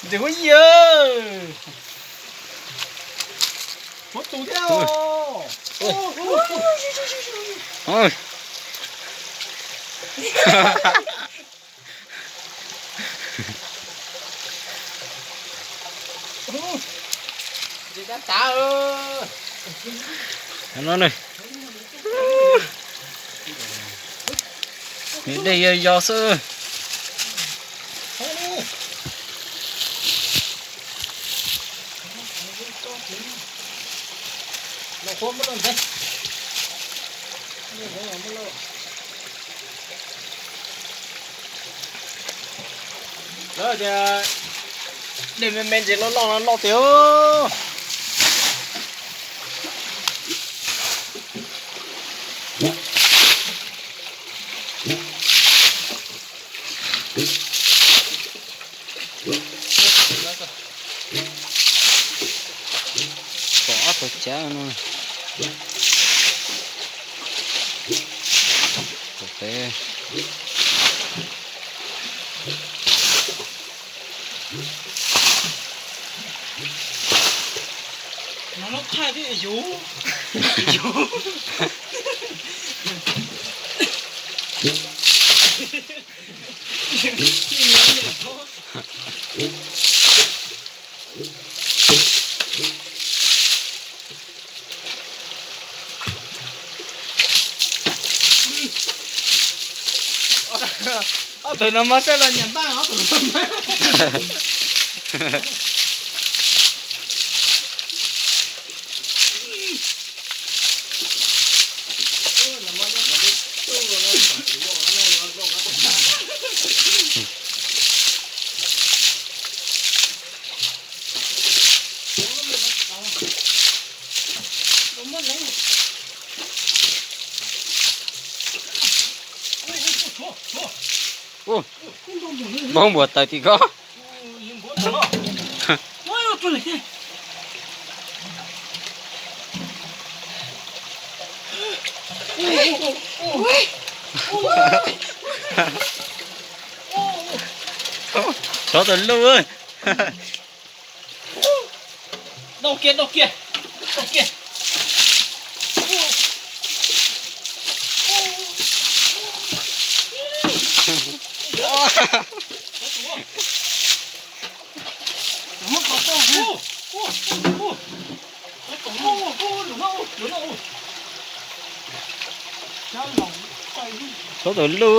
Ntxim huab yig. Huab tus thiab. No ne, dej yog yos xwb. Lawv tias dej me me ntses loj loj no noj tiag. Pom ob tug cav no. Pem no lub thaij thiab yus. Ob tug no mas xav los nyiam npaj ob tug no. Ub, npog npuas taws tim ko. Tsov tawm lug. Dau kiag, dau kiag, dau kiag. Tsov tawm lug.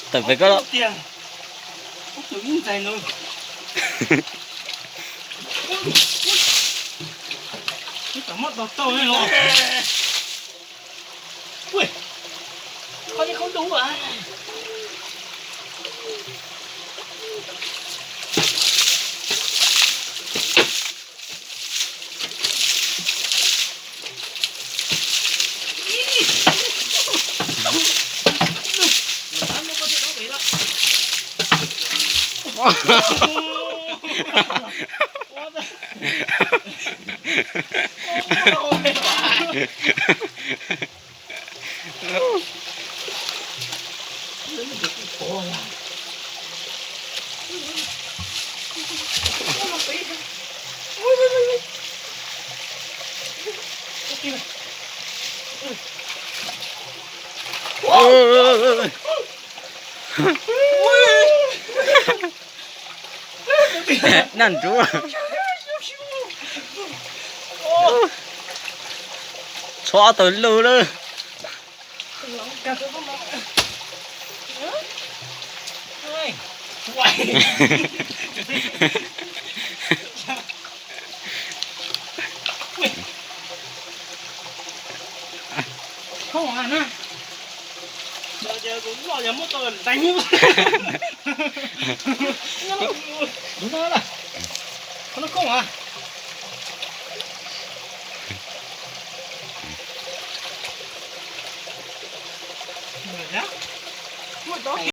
Tawm pem ko. Naj ntsuab. Tsov tawm lug lawm.